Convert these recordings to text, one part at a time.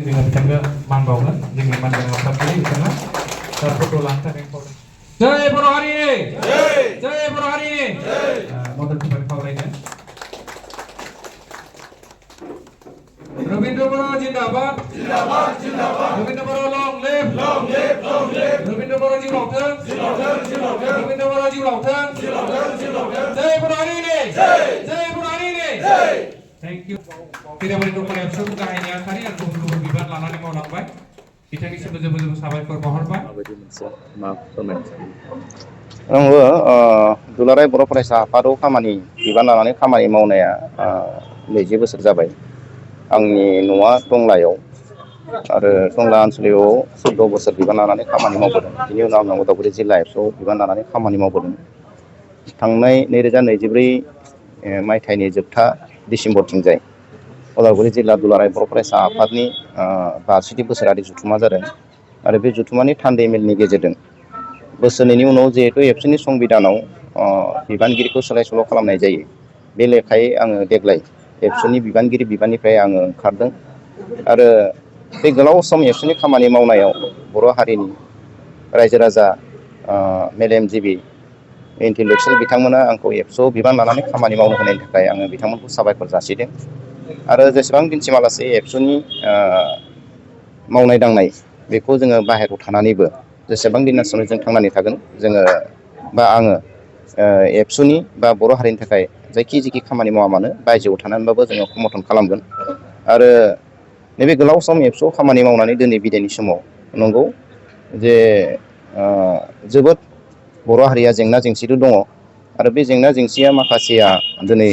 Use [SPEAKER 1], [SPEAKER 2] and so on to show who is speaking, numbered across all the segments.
[SPEAKER 1] जोङो बिथांनो मान बावगोन जोंनि मानगोनां आफादगिरि बिथाङा फट' लानो थाखाय जय बर' हारिनि जय बर' हारिनि मददफोर खावलायनो रवीन्द्र बर' जिंदाबाद जिंदाबाद जिंदाबाद रवीन्द्र बर' लं लिभ रवीन्द्र बर' जिउ लावथों रवीन्द्र बर' जिउ लावथों जय बर' हारिनि जय बर' हारिनि थेंक इउ बिरामनि दख'ना एबसु गाहायनि आखारि आरो गुबुन गुबुन बिबान लानानै मावलांबाय बिथांनिसिमबो जोबोर जोबोर साबायखर बावहरबाय
[SPEAKER 2] माबायदि मोनसे मा फोरमायनो आंबो दुलाराय बर' फरायसा आफादाव बिबान लानानै खामानि मावनाया 20 बोसोर जाबाय आंनि न'आ टंलायाव आरो टंला आनसलिकआव 14 बोसोर बिबान लानानै खामानि मावबोदों बिनि उनाव आं उदालगुरि जिल्ला एबसुआव बिबान लानानै खामानि मावबोदों थांनाय 2024 मायथाइनि जोबथा डिसेम्बरथिंजाय उदालगुरि जिल्ला दुलाराय बर' फरायसा आफादनि 62 बोसोरारि जथुमा जादों आरो बे जथुमानि थान्दै मेलनि गेजेरजों बोसोरनैनि उनाव जिहेतु एबसुनि संबिधानाव बिबानगिरिखौ सोलाय सोल' खालामनाय जायो बे लेखायै आङो देग्लाय एबसुनि बिबानगिरि बिबाननिफ्राय आङो ओंखारदों आरो बे गोलाव सम एबसुनि खामानि मावनायाव बर' हारिनि रायजो राजा मेलेमजिबि इन्टेलेक्सुयेल बिथांमोना आंखौ एबसुआव बिबान लानानै खामानि मावनो होनायनि थाखाय आङो बिथांमोनखौ साबायखर जासिदों आरो जेसेबां दिनसिमालासै एबसुनि मावनाय दांनाय बेखौ जोङो बाहेरायाव थानानैबो जेसेबां दिनासिम जों थांनानै थागोन जोङो बा आङो एबसुनि बा बर' हारिनि थाखाय जायखि खामानि मावा मानो बायजोआव थानानैबाबो जोङो समर्थन खालामगोन आरो नैबे गोलाव सम एबसुआव खामानि मावनानै दिनै बिदायनि समाव नंगौ जे जोबोद बर' हारिया जेंना जेंसिथ' दङ आरो बे जेंना जेंसिया माखासेया दिनै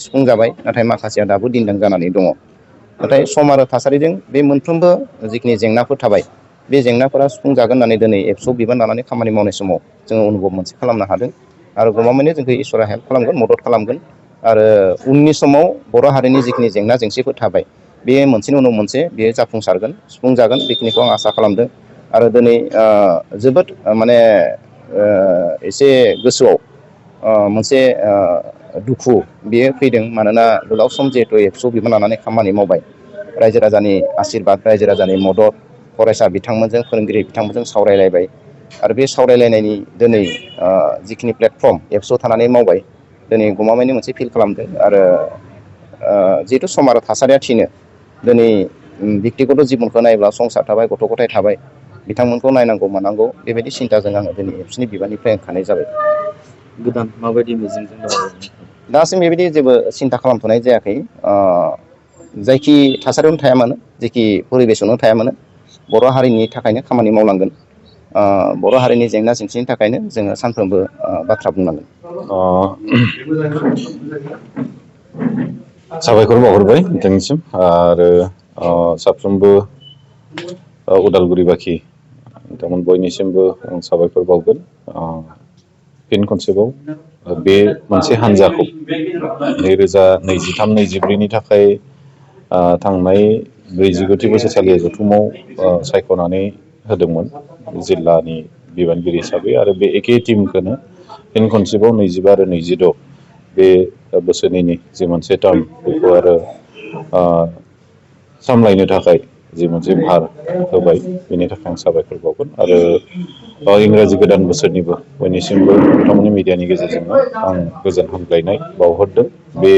[SPEAKER 2] सुफुंजाबाय नाथाय माखासेया दाबो दिन्दां जानानै दङ नाथाय सम आरो थासारिजों बे मोनफ्रोमबो जिखिनि जेंनाफोर थाबाय बे जेंनाफोरा सुफुंजागोन होननानै दिनै एबसुआव बिबान लानानै खामानि मावनाय समाव जोङो अनुभब मोनसे खालामनो हादों आरो गमामायैनो जोंखौ इसोरा हेल्प खालामगोन मदद खालामगोन आरो उननि समाव बर' हारिनि जिखिनि जेंना जेंसिफोर थाबाय बे मोनसेनि उनाव मोनसे बेयो जाफुंसारगोन सुफुंजागोन बेखिनिखौ आं आसा खालामदों आरो दिनै जोबोद माने एसे गोसोआव मोनसे दुखु बेयो फैदों मानोना गोलाव सम जिहेथु एबसुआव बिबान लानानै खामानि मावबाय रायजो राजानि आशिरबाद रायजो राजानि मदद फरायसा बिथांमोनजों फोरोंगिरि बिथांमोनजों सावरायलायबाय आरो बे सावरायलायनायनि दिनै जिखिनि प्लेटफर्म एबसुआव थानानै मावबाय दिनै गमामायैनो मोनसे फिल खालामदों आरो जिहेथु सम आरो थासारिया थिनो दिनै बेक्तिगत जिबनखौ नायोब्ला संसार थाबाय गथ' गथाय थाबाय बिथांमोनखौ नायनांगौ मानांगौ बेबायदि सिन्थाजों आङो दिनै एबसुनि बिबाननिफ्राय ओंखारनाय जाबाय
[SPEAKER 3] गोदान माबायदि मिजिंजों
[SPEAKER 2] दासिम बेबायदि जेबो सिन्था खालामथ'नाय जायाखै जायखि थासारियावनो थाया मानो जेखि परिबेसआवनो थाया मानो बर' हारिनि थाखायनो खामानि मावलांगोन बर' हारिनि जेंना जेंसिनि थाखायनो जोङो सानफ्रोमबो बाथ्रा बुंनांगोन
[SPEAKER 3] साबायखर बावहरबाय नोंथांनिसिम आरो साफ्रोमबो उदालगुरिबाखि नोंथांमोन बयनिसिमबो आं साबायखर बावगोन फिन खनसेबाव बे मोनसे हान्जाखौ 2023-24नि थाखाय थांनाय 49थि बोसोरसालि जथुमाव सायख'नानै होदोंमोन जिल्लानि बिबानगिरि हिसाबै आरो बे एखे टिमखौनो फिन खनसेबाव 25 आरो 26 बे बोसोरनैनि जि मोनसे टार्म बेखौ आरो सामलायनो थाखाय जि मोनसे भार होबाय बेनि थाखाय आं साबायखर बावगोन आरो इंराजि गोदान बोसोरनिबो बयनिसिमबो नोंथांमोननि मिडियानि गेजेरजोंनो आं गोजोन हामग्लायनाय बावहरदों बे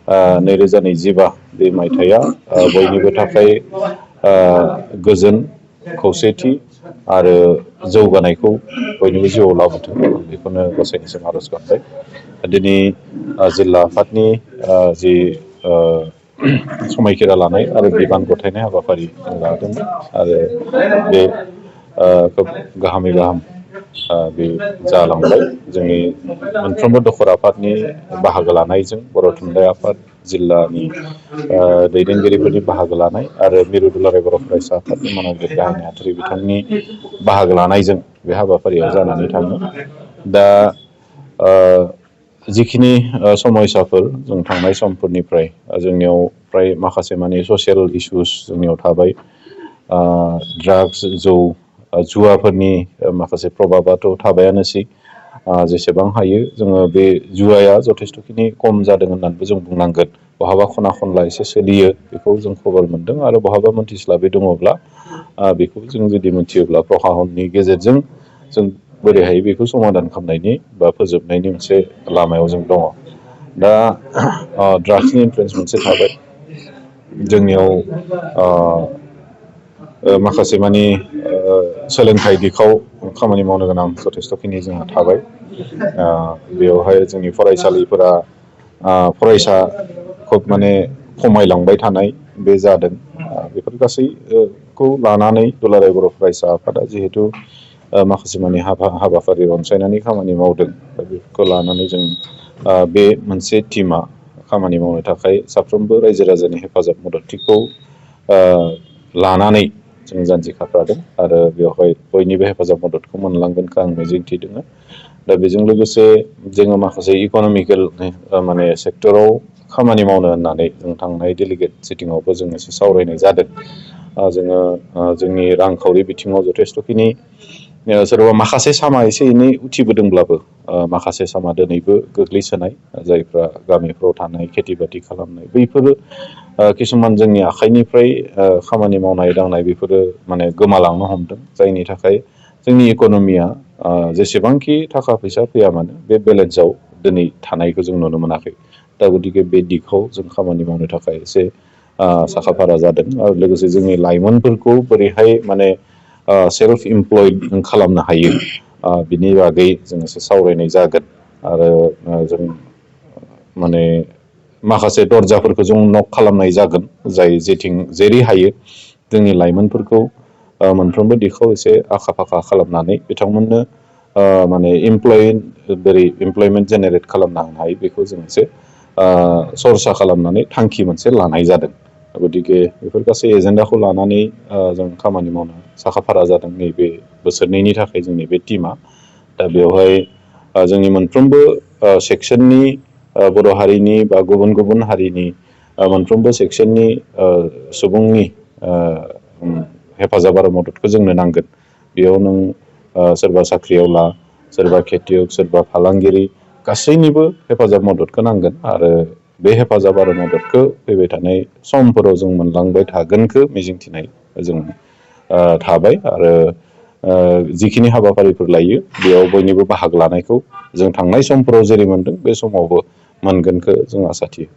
[SPEAKER 3] 2025 बे मायथाइया बयनिबो थाखाय गोजोन खौसेथि आरो जौगानायखौ बयनिबो जिउआव लाबोथों बेखौनो गसाइनिसिम आर'ज गाबबाय दिनै जिल्ला आफादनि जि समायखिरा लानाय आरो बिबान गथायनाय हाबाफारि लादोंमोन आरो बे खोब गाहामै गाहाम बे जालांबाय जोंनि मोनफ्रोमबो दखर आफादनि बाहागो लानायजों बर' थुनलाइ आफाद जिल्लानि दैदेनगिरिफोरनि बाहागो लानाय आरो मिरु दुलाराय बर' फरायसा आफादनि मानगिरि गाहाय नेहाथारि बिथांनि बाहागो लानायजों बे हाबाफारिया जानानै थाङो दा जिखिनि समयसाफोर जों थांनाय समफोरनिफ्राय जोंनियाव फ्राय माखासे माने ससियेल इसुस जोंनियाव थाबाय ड्राग्स जौ जुवाफोरनि माखासे प्रभाबाथ' थाबायानोसै जेसेबां हायो जोङो बे जुवाया जथेस्थ'खिनि खम जादों होननानैबो जों बुंनांगोन। बहाबा खना खनला एसे सोलियो बेखौ जों खबर मोनदों आरो बहाबा मोनथिस्लाबै दङब्ला बेखौ जों जुदि मिथियोब्ला प्रहाहननि गेजेरजों जों बोरैहाय बेखौ समादान खालामनायनि बा फोजोबनायनि मोनसे लामायाव जों दङ। दा ड्राग्सनि इनफ्लुयेन्स मोनसे थाबाय जोंनियाव माखासे मानि सोलोंथाइ दिखाव खामानि मावनो गोनां जथेस्थ'खिनि जोंहा थाबाय। बेवहाय जोंनि फरायसालिफोरा फरायसा खोब माने खमायलांबाय थानाय बे जादों। बेफोर गासैखौ लानानै दुलाराय बर' फरायसा आफादा जिहेथु माखासे माने हाबाफारि अनसायनानै खामानि मावदों दा बेफोरखौ लानानै जों बे मोनसे टिमा खामानि मावनो थाखाय साफ्रोमबो रायजो राजानि हेफाजाब मददथिखौ लानानै जों जानजि खाफ्रादों आरो बेवहाय बयनिबो हेफाजाब मददखौ मोनलांगोनखौ आं मिजिंथिदों। दा बेजों लोगोसे जोङो माखासे इक'नमिकेल माने सेक्टराव खामानि मावनो होननानै जों थांनाय डेलिगेट सिटिंआवबो जों एसे सावरायनाय जादों। जोङो जोंनि रांखावरि बिथिङाव जथेस्थ'खिनि सोरबा माखासे सामा एसे एनै उथिबोदोंब्लाबो माखासे सामा दिनैबो गोग्लैसोनाय जायफ्रा गामिफ्राव थानाय खेथि बाथि खालामनाय बैफोरो किसुमान जोंनि आखाइनिफ्राय खामानि मावनाय दांनाय बेफोरो माने गोमालांनो हमदों जायनि थाखाय जोंनि इक'नमिया जेसेबांखि थाखा फैसा फैया मानो बे बेलेन्सआव दिनै थानायखौ जों नुनो मोनाखै। दा गतिके बे दिगखौ जों खामानि मावनो थाखाय एसे साखा फारा जादों आरो लोगोसे जोंनि लाइमोनफोरखौ बोरैहाय माने सेल्फ इमप्लयड खालामनो हायो बिनि बागै जों एसे सावरायनाय जागोन आरो जों माने माखासे दर्जाफोरखौ जों नक खालामनाय जागोन जाय जेथिं जेरै हायो जोंनि लाइमोनफोरखौ मोनफ्रोमबो दिगखौ एसे आखा फाखा खालामनानै बिथांमोननो माने बोरै इमप्लयमेन्ट जेनेरेट खालामनो हायो बेखौ जों एसे सरसा खालामनानै थांखि मोनसे लानाय जादों। गतिके बेफोर गासै एजेन्डाखौ लानानै जों खामानि मावनो साखा फारा जादों नैबे बोसोरनैनि थाखाय जोंनि बे टिमा। दा बेवहाय जोंनि मोनफ्रोमबो सेक्सननि बर' हारिनि बा गुबुन गुबुन हारिनि मोनफ्रोमबो सेक्सननि सुबुंनि हेफाजाब आरो मददखौ जोंनो नांगोन। बेयाव नों सोरबा साख्रिआवला सोरबा खेथियग सोरबा फालांगिरि गासैनिबो हेफाजाब मददखौ नांगोन आरो बे हेफाजाब आरो मददखौ फैबाय थानाय समफोराव जों मोनलांबाय थागोनखौ मिजिंथिनाय जों थाबाय आरो जिखिनि हाबाफारिफोर लायो बेयाव बयनिबो बाहागो लानायखौ जों थांनाय समफोराव जेरै मोनदों बे समावबो मोनगोनखौ जों आसा थियो।